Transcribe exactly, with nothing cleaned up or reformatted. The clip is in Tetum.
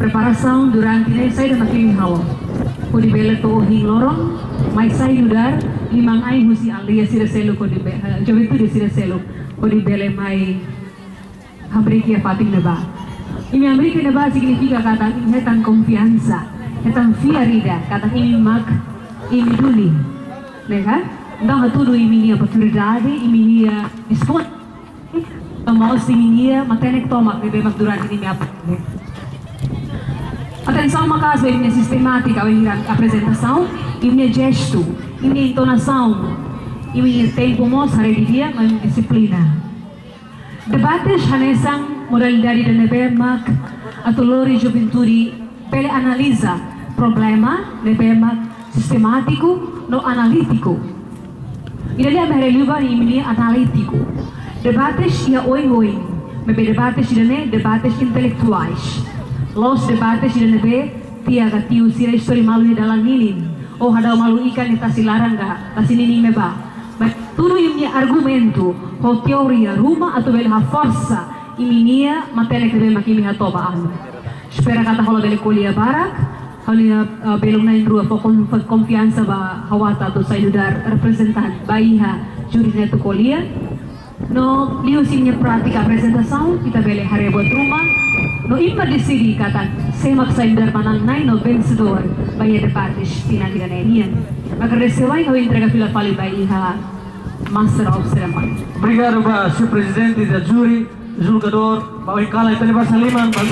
Preparasaun durante ne'e saida mak imi halo hodi bele to'o ohin loron mai sai nu'udar liman-ain husi aldeia sira seluk hodi be-, eh, juventude sira seluk hodi bele mai hamriik iha fatin ne'ebá. Imi hamriik iha ne'ebá signifika katak imi hetan konfiansa, hetan fiar ida katak imi mak imi duni, ne'e ka? Entaun hatudu imi-nia oportunidade, imi-nia dispon-, no mós imi-nia matenek tomak ne'ebé mak durante imi ap-, atensaun maka'as ba imi-nia sistemátika, ba imi-nia aprezentasaun, imi-nia jestu, imi-nia entonasaun, imi-nia tempu mós haree didi'ak, no imi-nia dixiplina. Debates hanesan modalidade ida ne'ebé mak atu lori juventude bele analiza problema ne'ebé mak sistemátiku no analítiku. Ida-ne'e ami haree liu ba imi-nia analítiku. Debates iha oioin, maibé debates ida-ne'e debates intelektuais. La'ós debates ida ne'ebé tia ka tiu sira istori malu iha dalan ninin, ou hadau malu ikan iha tasi laran ka tasi ninin ne'ebá. Maibé hatudu imi-nia argumentu ho teoria ruma atu bele haforsa imi-nia matenek ne'ebé mak imi hato'o ba ami. Espera katak ha'u labele ko'alia barak, ha'u-nia, eh, belun na'in-rua fó kon-, fó konfiansa ba ha'u atu sai nu'udar reprezentante ba iha júri ne'e atu ko'alia. No liuhusi imi-nia prátika aprezentasaun, ita bele haree buat ruma. No imi mak deside katak sé mak sai nu'udar manán-na'in no vensedór ba iha debates tinan ida-ne'e nian. Agradese wa'in, ha'u entrega fila fali ba iha Master of Ceremony. Obrigadu ba señór prezidente da júri, julgadór, ba ohin kalan ita-nia basa liman, ba